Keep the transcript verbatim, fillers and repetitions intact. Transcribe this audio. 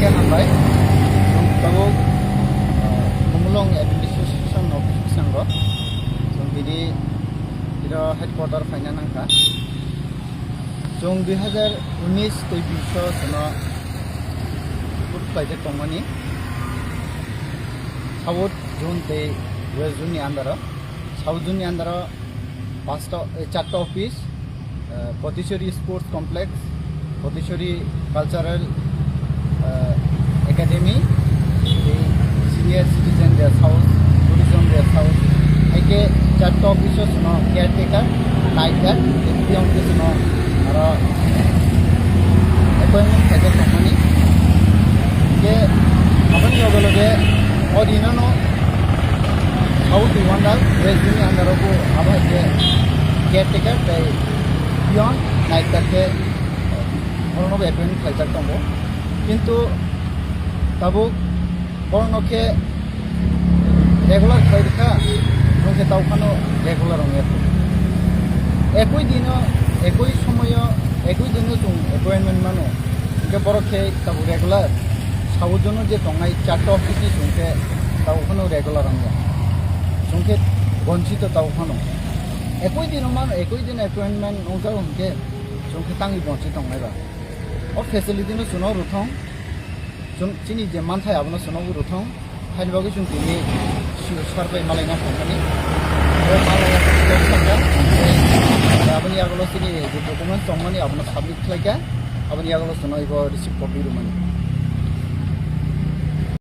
Khe hambai. Chwng tabuk, ah, Mumulong Administration Office bwskango. Chwng tini iro headquarter phaina nangkha. Chwng dui hazar unis tei bish o chwngno vote khlaijak tongmani. South Zone tei West Zone ni under o. South Zone ni under o pasta, eh, charta office, eh, Potichari Sports Complex, Potichari Cultural, eh, Academy, tei Senior Citizen Rest House, Tourism Rest House, hai khe charta office o chwngno caretaker, night guard, tei peon khe chwngno aro appointment khaijak tongmani. Hingkhe aboni loge loge o dino no South Rwanda, West Zone ni under o bo abo hai khe caretaker tei peon, night guard khe borokno bo appointment khaijak tongo. Kintu tabuk borokno khe regular khlai rwkha, chwng khe tau phano regular wngya kho. Ekoi dino, ekoi somoyo, ekoi dino chwng appointment mano. Hingkhe borok khe tabuk regular, South Zone o je tongnai charta office ni chwng khe tabuk phano regular wngya. Chwng khe bonchito tabuk phano. Ekoi dino mano, ekoi dino appointment wngjago hingkhe chwng khe tangwi bonchi tongnai ba. O facility no chwngno rwthong, chwng chini je manthai abono chwngno rwthong, haini bagwi chwng tini C O sir bai malaina thangmani. O malaina thangmani, aboni yagulo chini je documents tongmani abono submit khlaikha, aboni yagulo chwngno ibo receipt copy rwmani.